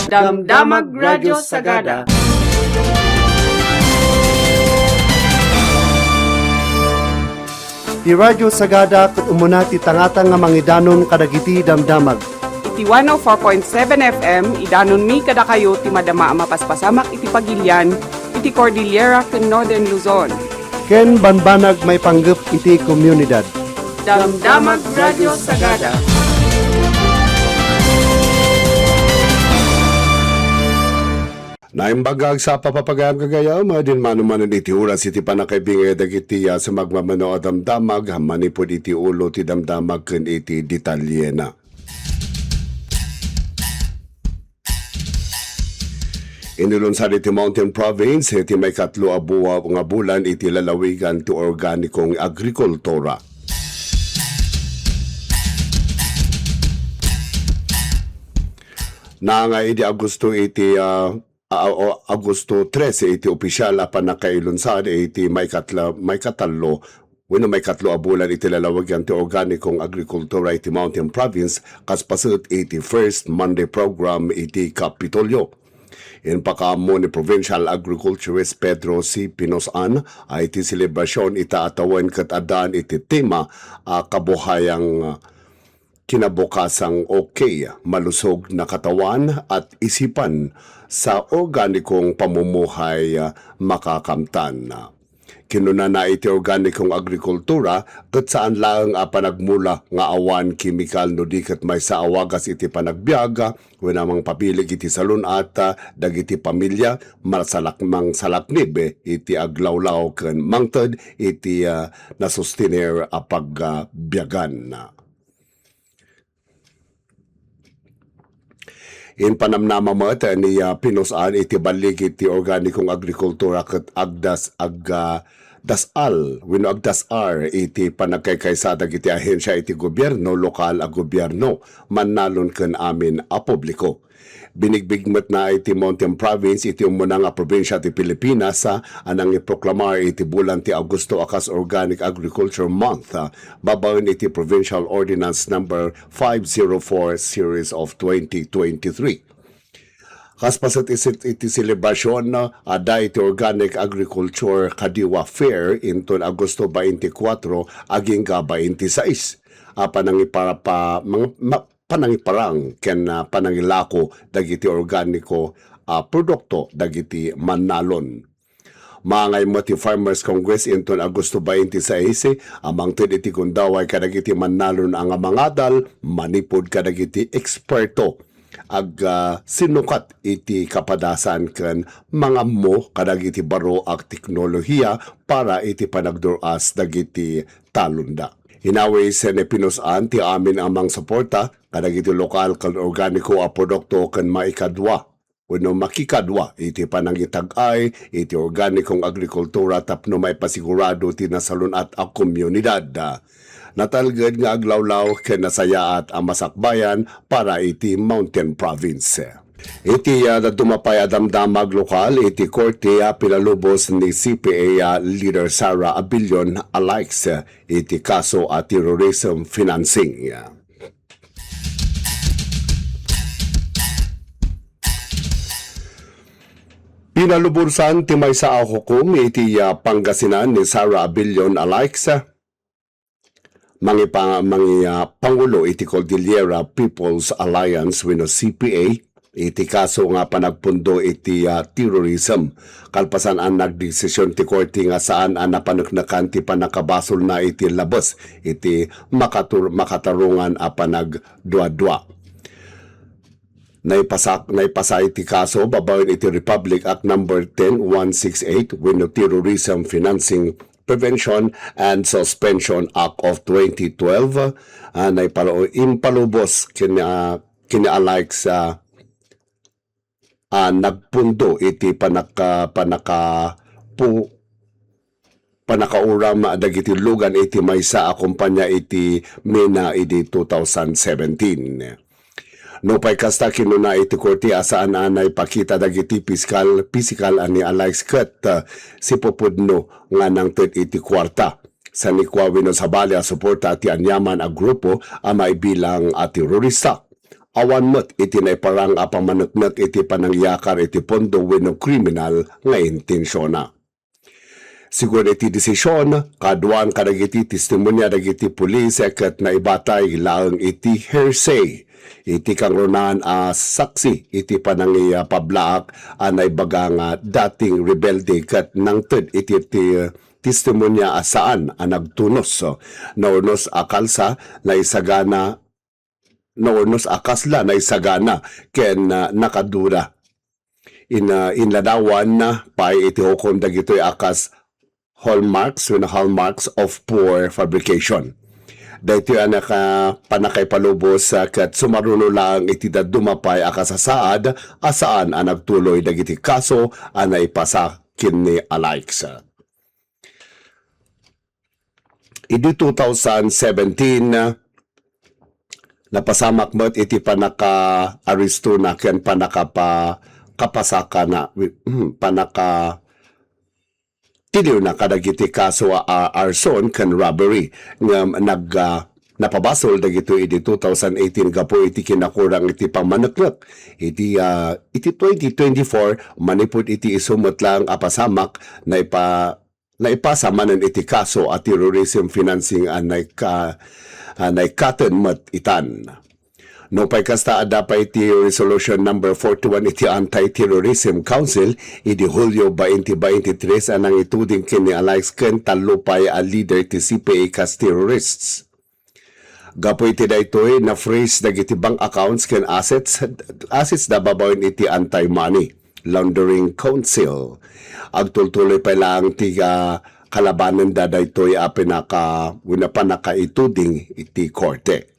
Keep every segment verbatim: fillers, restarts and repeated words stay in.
Damdamag Radio Sagada. Ti Radio Sagada ket umuna ti tangtang nga mangidanon kadagiti damdamag. Iti one oh four point seven F M, idanonmi kadakayo ti madama a mapaspasamak iti pagilian iti Cordillera ken Northern Luzon. Ken bambanag maipanggep iti komunidad. Damdamag Radio Sagada. Naimbag nga agsapa, papagayam, gagayam, din manumanen iti oras iti pannakaibingay dagiti, ah, sumagmamano a damdamag, manipud iti ulo ti damdamag ken iti detalyena. Inulunsad iti Mountain Province iti maikatlo a bua-, nga bulan iti lalawigan ti organikong agrikultura. Nangngeg idi Agosto iti, ah, a-, a-, Agosto trese iti opisial a pannakailunsad iti maikatla-, maikatallo wenno maikatlo a bulan iti lalawigan ti organikong agrikultura iti Mountain Province, kas paset iti First Monday Program iti Kapitolyo. Impakaammo ni Provincial Agriculturist Pedro C. Pinos-an a iti selebrasyon ita a tawen ket addaan iti tema a kabuhayang kinabukasang okay, malusog na katawan at isipan sa organikong pamumuhay, ah, makakamtan. Kinunana iti organikong agrikultura ket saan laeng a panagmula nga awan kemikal no di ket maysa a wagas iti panagbiag, wenno mangpapileg iti salun-at, ah, dagiti pamilia, masalak-, mangsalaknib iti aglawlaw ken mangted iti, ah, nasustener a pagbiagan. Impanamnama met ni, ah, Pinos-an iti baligi ti organikong agrikultura ket agdas-, ag-, ah, das-al wenno agdas-ar iti panagkaykaysa dagiti ahensia iti gobierno, lokal a gobierno, mannalon ken amin a publiko. Binigbig met na iti Mountain Province iti umuna nga probinsia ti Pilipinas, ah, a nangiproklamar iti bulan ti Agosto a kas Organic Agriculture Month, ah, babaen iti Provincial Ordinance Number five zero four Series of twenty twenty-three. Kas paset iti, iti selebrasyon, ah, adda iti Organic Agriculture Kadiwa Fair inton Agosto twenty-four agingga twenty-six a panangipara-, pa-, mang-, ma-, panangiparang ken, ah, panangilako dagiti organiko a produkto dagiti mannalon. Maangay met ti Farmers Congress inton Agosto twenty-six a mangted iti gundaway kadagiti mannalon a nga mangadal manipud kadagiti eksperto. Ag, ah, sinukat iti kapadasan ken mangammo kadagiti baro a teknolohiya para iti panagdur-as dagiti talonda. Inawis ni Pinos-an ti amin a mangsuporta kadagiti lokal ken organiko a produkto ken maikadua wenno makikadua iti panangitag-ay iti organikong agrikultura tapno maipasigurado ti nasalun-at a komunidad. Natalged nga aglawlaw ken nasayaat a masakbayan para iti Mountain Province. Iti, ah, dadduma pay a damdamag lokal iti korte a pinalubos ni C P A, ah, Leader Sara Abellon Alaix iti kaso a terrorism financing. Pinalubosan ti maysa a hukom iti, ah, Pangasinan ni Sara Abellon Alaix, mangipa-, mangi-, ah, pangulo iti Cordillera People's Alliance wenno C P A, iti kaso nga panagpundo iti, ah, terrorism. Kalpasan a nagdesisyon ti korte nga saan a napaneknekan ti pannakabasolna iti labes iti makatur-, makatarungan a panagduadua. Naipasak-, naipasa iti kaso babaen iti Republic Act Number ten one six eight wenno Terrorism Financing Prevention and Suspension Act of twenty twelve, ah, naipalo-, impalubos ken, ah, ken ni Alaix, ah, ah, nagpundo iti panaka-, panaka-, pu-, panakauram dagiti lugan iti maysa a kompanya iti MENA idi two thousand seventeen. Nupay kasta, kinuna iti korte a saan a naipakita dagiti piskal, pisikal a ni Alaix ket, ah, sipupudno nga nangted iti kuarta. Sanikua wenno sabali a suporta ti aniaman a grupo a maibilang a terorista. awan met iti naiparang a pamaneknek iti panangyakar iti pondo wenno kriminal nga intensiona. Sigun iti desisyon, kaaduan kadagiti testimonia dagiti pulis ket naibatay laeng iti hearsay iti kangrunaan a saksi iti panangipablaak a naibaga nga dating rebelde ket nangted iti ti-, testimonia a saan a nagtunos. Naurnos a kalsa, naisagana naurnos a kasla naisagana ken, ah, nakadura. In, ah, inladawan pay iti hukom dagitoy a kas hallmarks wenno hallmarks of poor fabrication. Daytoy a naka-, pannakaipalubos, ah, ket sumaruno laeng iti dadduma pay a kasasaad a saan a nagtuloy dagiti kaso a naipasa ken ni Alex. Idi two thousand seventeen, napasamak met iti pannakaarestona ken pannakapa-, kapasakana, wi-, hmm, pannakatiliwna kadagiti kaso a, a arson ken robbery. Ngem nag-, ah, napabasol dagitoy idi two thousand eighteen gapu iti kinakurang iti pammaneknek. Iti, ah, iti twenty twenty-four, manipud iti isu met laeng a pasamak, naipa-, naipasa manen iti kaso a terrorism financing a naika-, a naikaten met itan. Nupay kasta, adda pay iti Resolution Number forty-one iti Anti-Terrorism Council idi Hulio twenty twenty-three a nangituding ken ni Alex ken tallo pay a leader ti C P A kas terrorists. Gapu iti daytoy, na-freeze dagiti bank accounts ken assets, assets da babaen iti Anti-Money Laundering Council. Agtultuloy pay laeng ti, ah, kalabanenda daytoy a pinaka-, wenno pannakaituding iti korte.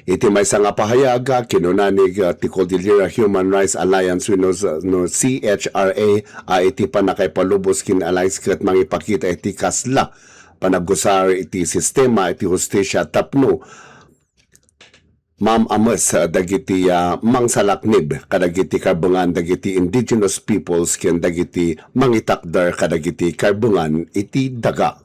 Iti maysa nga pahayag, ah, kinuna ni, ah, ti Cordillera Human Rights Alliance wenno, no C H R A, a iti pannakaipalubos ken Alex ket mangipakita iti kasla panagusar iti sistema iti hustisya tapno maam-ames dagiti, ah, mangsalaknib kadagiti karbengan dagiti indigenous peoples ken dagiti mangitakder kadagiti karbengan iti daga.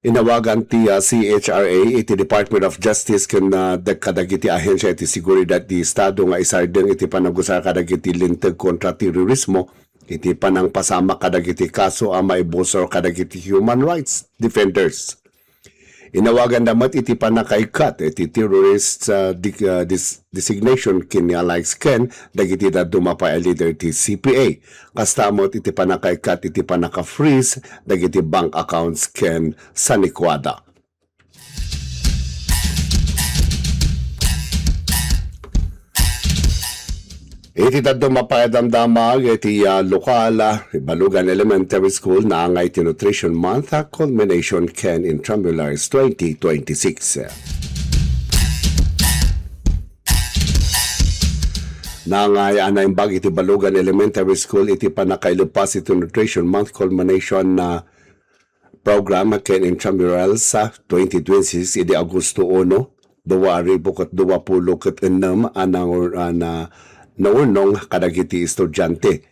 Inawagan ti, ah, C H R A iti Department of Justice ken, ah, dag-, kadagiti ahensya iti seguridad ti Estado nga isardeng iti panagusar kadagiti linteg kontra terrorismo iti panangpasamak kadagiti kaso a maibusor kadagiti human rights defenders. Inawaganda met iti pannakaikkat iti terrorist, ah, di-, ah, dis-, designation ken ni Alex ken dagiti dadduma pay a leader ti C P A. Kasta met iti pannakaikkat iti pannaka-freeze dagiti bank accounts ken sanikuada. Iti dadduma pay a damdama iti, ah, lokal, ah, Balugan Elementary School, naangay ti Nutrition Month, ah, Culmination ken Intramurals twenty twenty-six. Naangay a naimbag iti Balugan Elementary School iti pannakailepas iti Nutrition Month Culmination, ah, Program ken Intramurals, ah, twenty twenty-six idi Agosto uno, dua ribu ket dua pulo ket ennem a nangur-, a na-, naurnong kadagiti estudiante,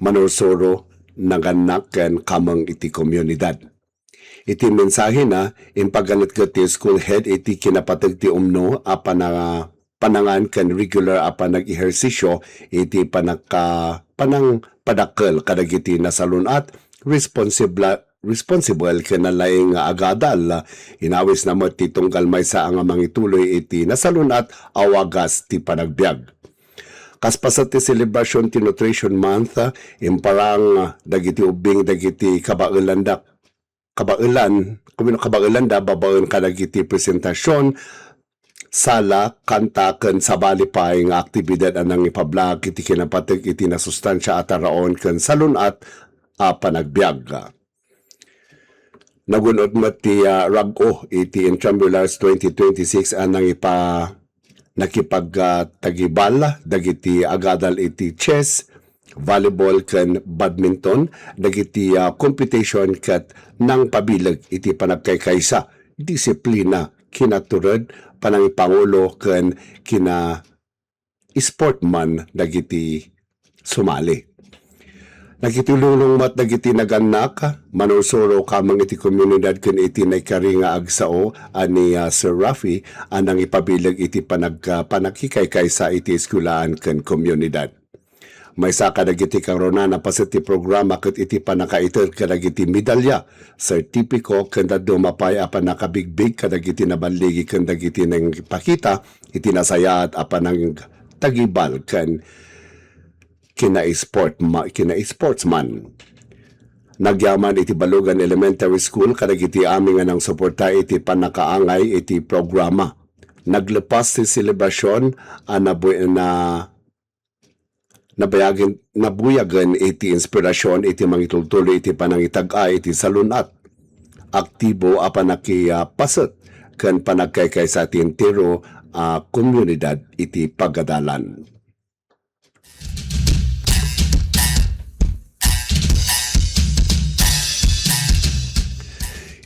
manursuro, nagannak ken kameng iti komunidad. Iti mensahena, impaganetget ti school head iti kinapateg ti umno a pana-, panangan ken regular a panag-ehersisyo iti panaka-, panangpadakkel kadagiti nasalun-at, responsibla-, responsible ken nalaing nga agadal. Inawisna met ti tunggal maysa a nga mangituloy iti nasalun-at a wagas ti panagbiag. Kas paset ti selebrasyon ti Nutrition Month, imparang dagiti ubbing dagiti kabaelanda kabaelan, kumino kabaelanda babaen kadagiti presentasion, sala, kanta, ken sabali pay nga aktibidad a nangipablaak iti kinapateg iti nasustansia a taraon ken salun-at a panagbiag. Nagun-od met ti, ah, rag-o iti Intramurals twenty twenty-six a nangipa-, nakipag-, ah, tagibal dagiti agadal iti chess, volleyball ken badminton dagiti, ah, competition ket nangpabileg iti panagkaykaysa, disiplina, kinatured, panangipangulo ken kina-sportman dagiti sumali. Nagitulong met dagiti nagannak, manursuro kameng iti komunidad ken iti naikari nga agsao a ni, ah, Sir Rafi a nangipabileg iti panag-, ah, panagkikaykaysa iti eskuelaan ken komunidad. Maysa kadagiti karunaan a paset ti programa ket iti pannakaiter kadagiti medalya, sertipiko, ken dadduma pay a pannakabigbig kadagiti naballigi ken dagiti nangipakita iti nasayaat a panangtagibal ken kina-sport ma-, kina-sportsman. Nagyaman iti Balugan Elementary School kadagiti amin nga nangsuporta iti pannakaangay iti programa. Naglepas ti selebrasyon a nabu-, na, nabayagen, nabuyagen iti inspirasyon iti mangitultuloy iti panangitag-a iti salun-at, aktibo a panakipaset ken panagkaykaysa ti entero a komunidad iti pagadalan.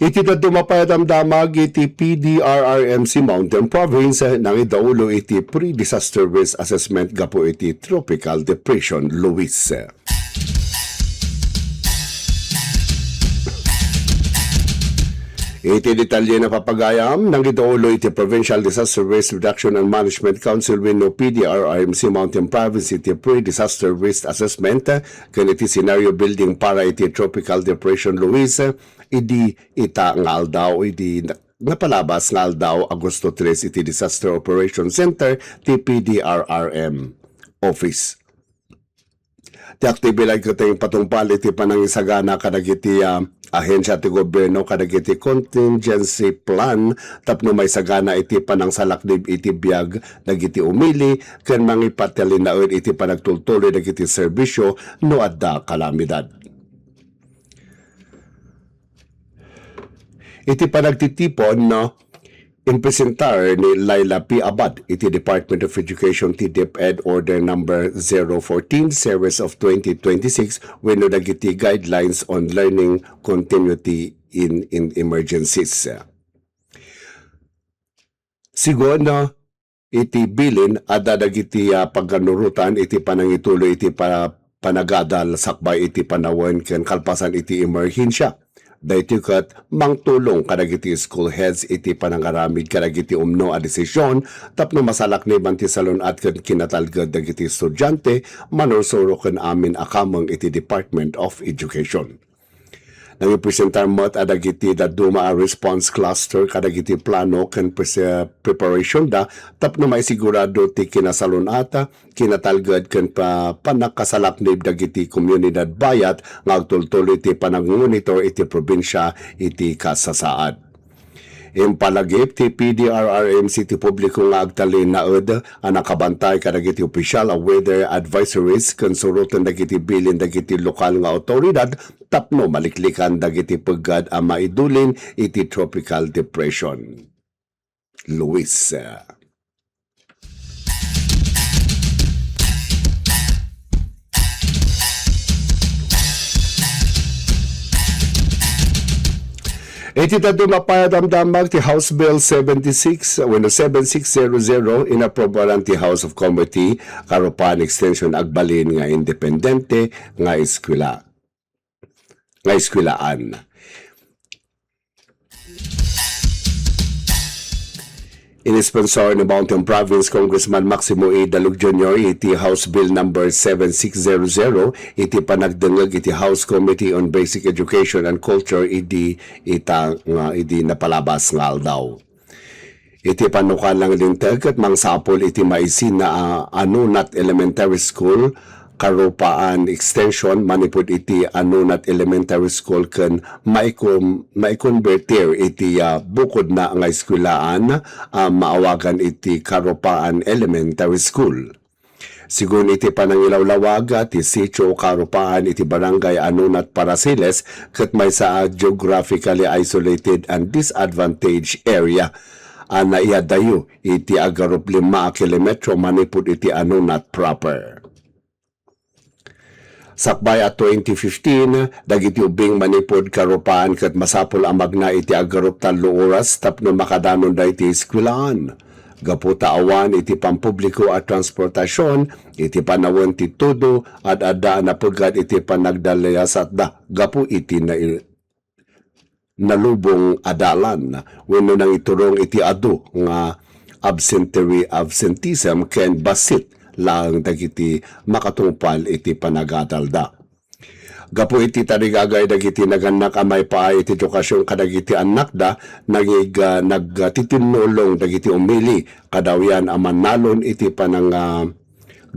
Iti dadduma pay a damdamag iti P D R R M C Mountain Province, nangidaulo iti pre-disaster risk assessment gapu iti Tropical Depression Luis. Iti detalye na papagayam, nangidaulo iti Provincial Disaster Risk Reduction and Management Council wenno P D R R M C Mountain Province iti pre-disaster risk assessment ken iti scenario building para iti Tropical Depression Luis idi ita nga aldaw, idi na-, napalabas nga aldaw, Agosto tres, iti Disaster Operation Center ti P D R R M Office. Ti aktibidad ket ti patungpal iti panangisagana kadagiti, ah, ahensya ti gobierno kadagiti contingency plan tapno maisagana iti panangsalaknib iti biag dagiti umili ken mangipatalinaed iti panagtultuloy dagiti serbisyo no adda kalamidad. Iti panagtitipon, no, impresentar ni Laila P. Abad iti Department of Education ti DepEd Order Number zero fourteen, Series of twenty twenty-six, wenno dagiti Guidelines on Learning Continuity in, in Emergencies. Sigun, no, iti bilin, adda dagiti, ah, pagkanurotan iti panangituloy iti pa-, panagadal sakbay iti panawen ken kalpasan iti emerhensia. Daytoy ket mangtulong kadagiti school heads iti panangaramid kadagiti umno a desisyon tapno masalakniban ti salun-at ken kinatalged dagiti estudiante, manursuro ken amin a kameng iti Department of Education. Nangipresentar met a dagiti dadduma a response cluster kadagiti plano ken pres-, preparation da tapno maisigurado ti kinasalun-at, kinatalged ken pa-, pannakasalaknib dagiti komunidad bayat nga agtultuloy ti panagmonitor iti probinsia iti kasasaad. Impalagip ti P D R R M C ti publiko nga agtalinaed a nakabantay kadagiti opisyal a weather advisories ken suroten dagiti bilin dagiti lokal nga awtoridad tapno maliklikan dagiti peggad a maidulin iti Tropical Depression Luis. Iti dadduma pay a damdamag ti House Bill seventy-six wenno seven six zero zero, inaprobaran ti House of Committee, Karupan Extension, agbalin nga independente nga eskwela, nga eskwelaan. Inisponsor ni Mountain Province Congressman Maximo A. Dalug Junior iti House Bill Number seven six zero zero iti panagdengngeg iti House Committee on Basic Education and Culture idi ita nga idi napalabas nga aldaw. Iti pannukalan nga linteg ket mangsapul iti maisinna a Anunat Elementary School, Karupaan Extension, manipud iti Anunat Elementary School ken maikom-, maikonbertir iti, ah, bukodna nga eskuelaan a maawagan iti Karupaan Elementary School. Sigun iti panangilawlawag, ti Sitio Karupaan iti Barangay Anunat, Paraceles, ket maysa a geographically isolated and disadvantaged area a naiyadayo iti agarup lima a kilometro manipud iti Anunat proper. Sakbay a twenty fifteen, dagiti ubbing manipud Karupaan ket masapul a magna iti agarup tallo oras tapno makadanonda iti eskuelaan. gapu ta awan iti pampubliko a transportasion iti panawen ti tudo, ad-adda a napeggat iti panagdallasatda gapu iti nai-, nalubong a dalan wenno nangiturong iti adu nga absentee absenteeism ken bassit laeng dagiti makatungpal iti panagadalda. Gapu iti tarigagay dagiti nagannak a maipaay iti edukasion kadagiti annakda, nangig-, ah, nagtitinnulong dagiti umili kadawyan a mannalon iti panang-, ah,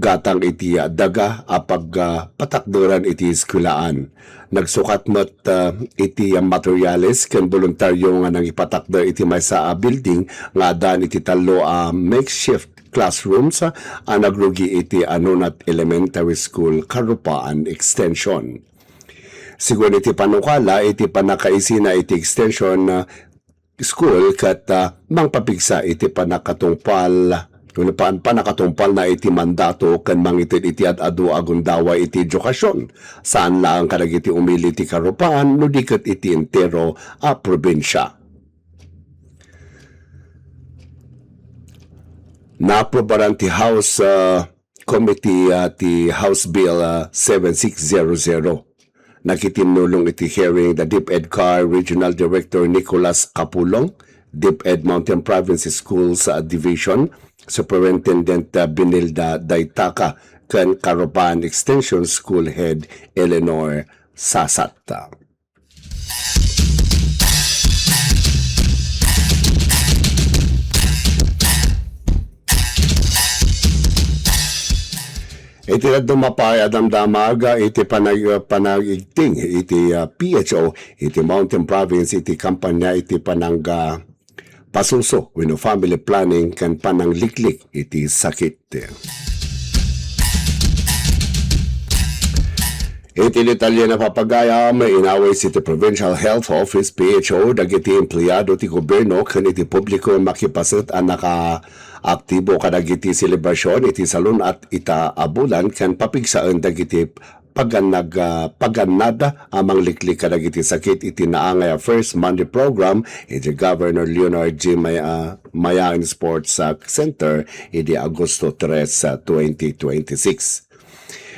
gatang iti daga a pag-, ah, patakderan iti eskuelaan. Nagsukat met, ah, iti materials ken boluntario nga nangipatakder iti maysa a building nga addaan iti tallo a makeshift classrooms a nagrugi iti Anunat Elementary School, Carupaan Extension. Sigun iti panukala, iti pannakaisina iti extension, ah, school ket, ah, mangpapigsa iti pannakatungpal, wenno pan-, pannakatungpalna iti mandato ken mangited iti ad-adu a gundaway iti edukasion, saan laeng kadagiti umili ti Carupaan no di ket iti entero a probinsia. Naaprobaran ti House, ah, Committee, ah, ti House Bill, ah, seven six zero zero. Nakitinnulong iti hearing the DepEd CAR Regional Director Nicolas Capulong, DepEd Mountain Province Schools, ah, Division Superintendent, ah, Benilda Daitaca, ken Carupaan Extension School Head Eleanor Sasat. Iti dadduma pay a damdamag iti panag-, panagigting iti, ah, P H O iti Mountain Province iti kampanya iti panangga pasuso wenno family planning ken panangliklik iti sakit. Iti detalye a papagayam, inawis iti Provincial Health Office, P H O, dagiti empleado ti gobierno ken iti publiko makipaset a nakaaktibo kadagiti selebrasion iti salun-at ita a bulan ken papigsaen dagiti pagannag-, ah, pagannad a mangliklik kadagiti sakit iti naangay a First Monday program iti Governor Leonard G. Maya-, Mayain Sports, ah, Center idi Agosto tres, ah, twenty twenty-six.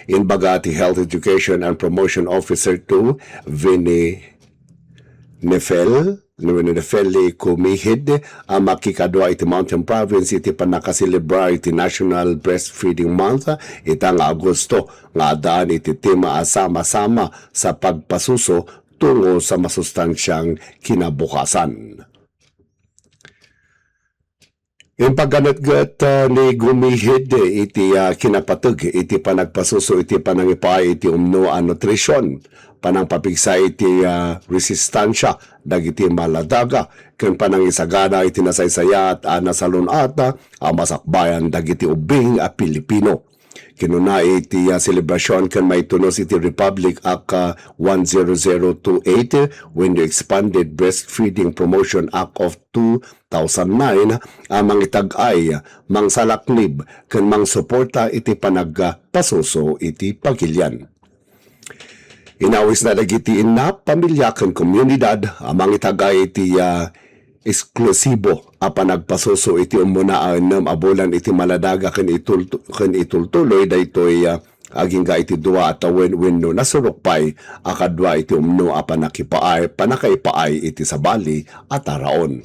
Imbaga ti Health Education and Promotion Officer two, Vinnie Nefel, wenno Nefeli Kumihid, a makikadua iti Mountain Province iti pannakaselebrar iti National Breastfeeding Month ita nga Agosto, nga addaan iti tema a sama-sama sa pagpasuso tungo sa masustansiang kinabukasan. Impagganetget, ah, ni Gumihid iti, ah, kinapateg iti panagpasuso iti panangipaay iti umno a nutrition, panangpapigsa iti, ah, resistansya dagiti maladaga, ken panangisagana iti nasaysayaat a nasalun-at a masakbayan dagiti ubbing a Pilipino. Kinuna iti, ah, selebrasion ken maitunos iti Republic Act, ah, one zero zero two eight wenno Expanded Breastfeeding Promotion Act of two thousand nine a mangitag-ay, mangsalaknib, ken mangsuporta iti panagpasuso iti pagilian. Inawisna dagiti inna, pamilya, ken komunidad a mangitag-ay iti, ah, esklusibo a panagpasuso iti ummuna a ennem a bulan iti maladaga ken itul-, ken itultuloy daytoy, ah, agingga iti dua a tawen wenno nasurok pay a kadua iti umno a panakipaay, panakaipaay iti sabali a taraon.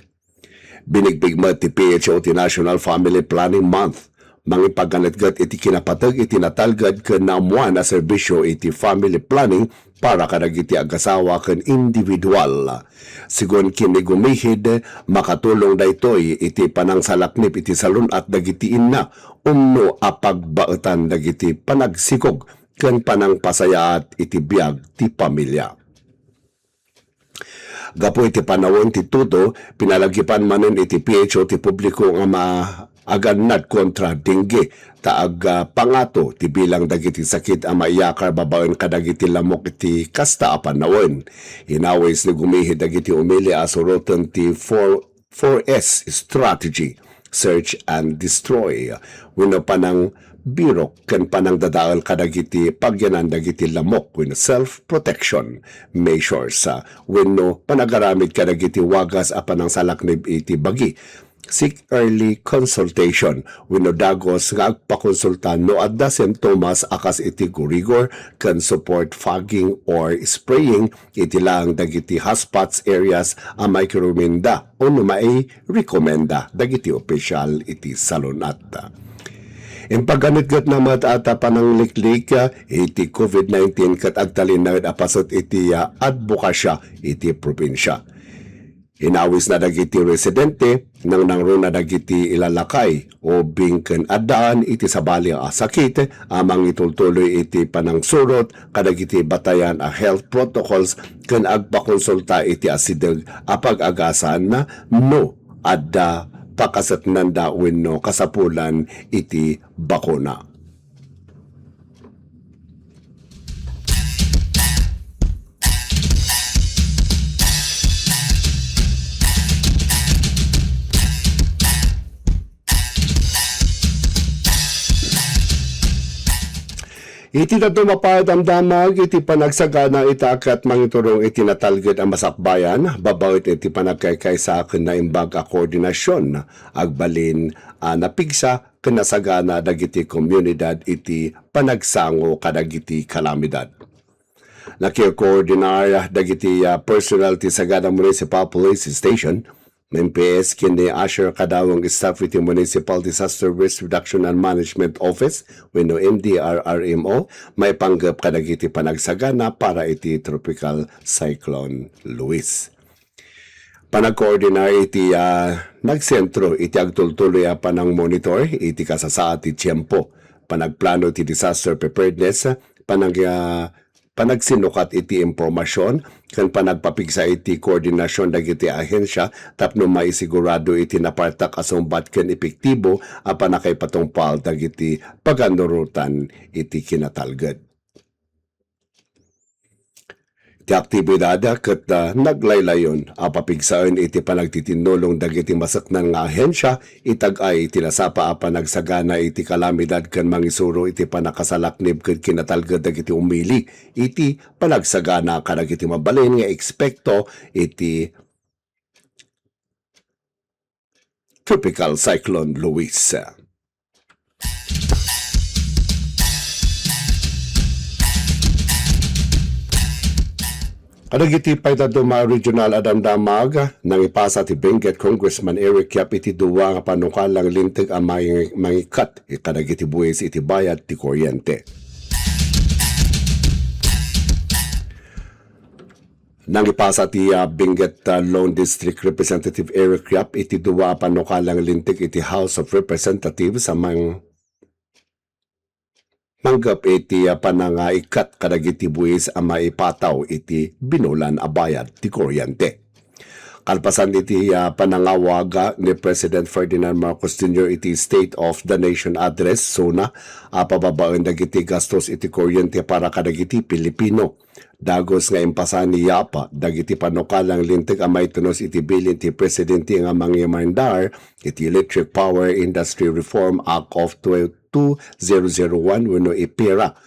Binigbig met ti P H O ti National Family Planning Month. Mangipagganetget iti kinapateg iti natalged ken naammoan a serbisio iti family planning para kadagiti agasawa ken individual. Sigun ken ni Gumihid, makatulong daytoy iti panangsalaknib iti salun-at dagiti inna, umno a pagbaetan dagiti panagsikog ken panangpasayaat iti biag ti pamilya. Gapu iti panawen ti tudo, pinalagipan manen iti P H O ti publiko nga maagannad kontra dengue, ta agpangato ti bilang dagiti sakit a maiyakar babaen kadagiti lamok iti kasta a panawen. Inawis ni Gumihid dagiti umili a suroten ti four four S strategy, search and destroy, wenno panangbirok ken panangdadael kadagiti pagyanan dagiti lamok wenno self-protection measures, ah, wenno panagaramid kadagiti wagas a panangsalaknib iti bagi. seek early consultation wenno dagus nga agpakonsulta no adda simptomas a kas iti gurigor ken support fogging or spraying iti laeng dagiti hotspots areas a mairekomenda wenno mairekomenda dagiti opisyal iti salun-at. Impaganetgetna met a panangliklik iti covid nineteen ket agtalinaed a paset iti, ah, adbokasya iti probinsia. Inawisna dagiti residente, nangnangruna dagiti ilalakay, ubing ken addaan iti sabali a sakit a mangitultuloy iti panangsurot kadagiti batayan a health protocols ken agpakonsulta iti asideg a pag-agasan no adda pakaseknanda wenno kasapulan iti bakuna. Iti dadduma pay a damdamag iti panagsagana ita ket mangiturong iti natalged a masakbayan, babaen iti panagkaykaysa ken naimbag a koordinasion, agbalin a napigsa ken nasagana dagiti komunidad iti panagsango kadagiti kalamidad. Nakikoordinar dagiti, ah, personnel ti Sagada Municipal Police Station, M P S, ken ni Asher Kadawang staff iti Municipal Disaster Risk Reduction and Management Office wenno M D R R M O, maipanggep kadagiti panagsagana para iti Tropical Cyclone Luis. Panagkoordinar iti, ah, nagsentro iti agtultuloy a panangmonitor iti kasasaad ti tiempo, panagplano iti disaster preparedness, panag-, ah, panagsinukat iti impormasion, ken panagpapigsa iti koordinasion dagiti ahensia tapno maisigurado iti napartak a sungbat ken epektibo a pannakaipatungpal dagiti paganurotan iti kinatalged. Ti aktibidad ket, ah, naglaylayon a papigsaen iti panagtitinnulong dagiti maseknan nga ahensia itag-ay iti nasapa a panagsagana iti kalamidad ken mangisuro iti pannakasalaknib ken kinatalged dagiti umili iti panagsagana kadagiti mabalin nga ekspekto iti Tropical Cyclone Luis. Kadagiti pay dadduma a regional a damdamag, nangipasa ti Benguet Congressman Eric Yap iti dua nga panukalang linteg a mangi-, mangikat kadagiti buis iti bayad ti kuryente. Nangipasa ti, ah, Benguet, ah, Lone District Representative Eric Yap iti dua a panukalang linteg iti House of Representatives a mang-, manggep iti, ah, panangaikat kadagiti buis a maipataw iti binulan a bayad ti kuryente. Kalpasan iti, ah, panangawag, ah, ni President Ferdinand Marcos Junior iti State of the Nation Address, SONA, a pababaen dagiti gastos iti kuryente para kadagiti Pilipino. Dagus nga impasa ni Yap dagiti panukalang linteg a maitunos iti bilin ti Presidente nga mangimandar iti Electric Power Industry Reform Act of tw-, two thousand one wenno EPIRA,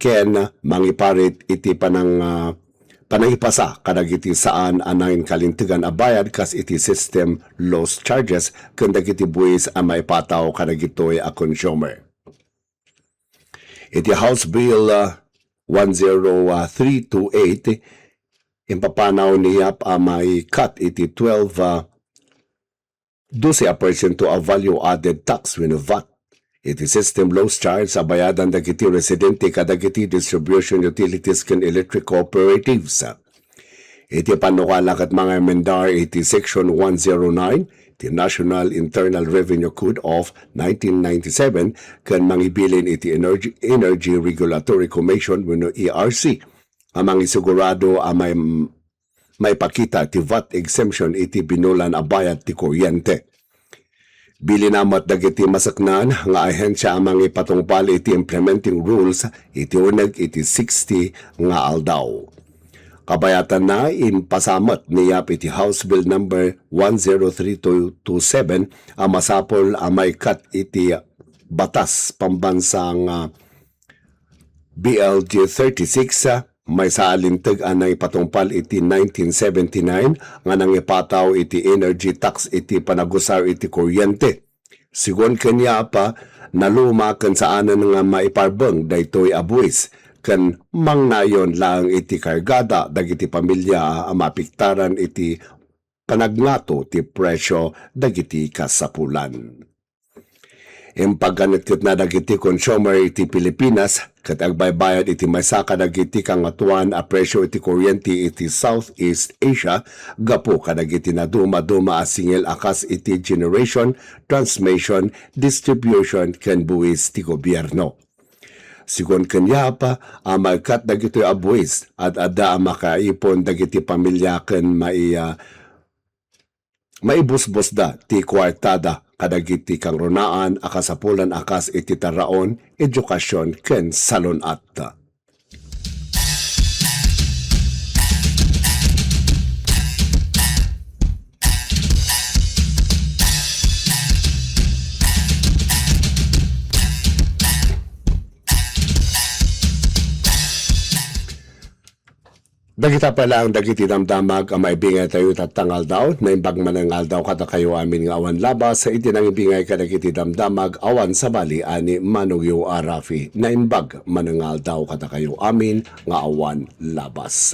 ken mangiparit iti panang-, ah, panangipasa kadagiti saan a nanginkalintegan a bayad kas iti system loss charges ken dagiti buis a maipataw kadagitoy a consumer. Iti House Bill, ah, one zero three two eight, impapanaw ni Yap a mai-cut iti twelve, ah, dose a porsyento a value-added tax wenno vat iti system loss charge a bayadan dagiti residente kadagiti distribution utilities ken electric cooperatives. Iti panukala ket mangamendar iti Section one zero nine ti National Internal Revenue Code of nineteen ninety-seven ken mangibilin iti Energy, Energy Regulatory Commission wenno E R C a mangisigurado a may-, maipakita ti vat exemption iti binulan a bayad ti kuryente. Bilina met dagiti maseknan nga ahensia a mangipatungpal iti implementing rules iti uneg iti sixty nga aldaw. Kabayatanna, impasa met ni Yap iti House Bill Number one zero three two two seven a masapul a mai-cut iti Batas Pambansa nga B L G thirty-six, ah, maysa a linteg a nangipatungpal iti nineteen seventy-nine nga nangipataw iti energy tax iti panagusar iti kuryente. Sigun ken Yap, naluma ken saanen nga maiparbeng daytoy a buis ken mangnayon laeng iti kargada dagiti pamilya a maapektaran iti panagngato ti presyo dagiti kasapulan. Impagkanitketna dagiti consumer iti Pilipinas ket agbaybayad iti maysa kadagiti kangatoan a presyo iti kuryente iti Southeast Asia gapu kadagiti nadumaduma a singil a kas iti generation, transmission, distribution ken buis ti gobierno. Sigun ken Yap, a maikkat dagitoy a buis, ad-adda a makaipon dagiti pamilya ken mai-, ah, maibusbusda ti kuartada kadagiti kangrunaan a kasapulan a kas iti tarraon, edukasion ken salun-at. Dagita pay laeng dagiti damdamag a maibingay tayo itatta nga aldaw. Naimbag manen nga aldaw kadakayo amin nga awan labas iti nangibingay kadagiti damdamag awan sabali a ni Manong Yo a Rafi. Naimbag manen nga aldaw kadakayo amin nga awan labas.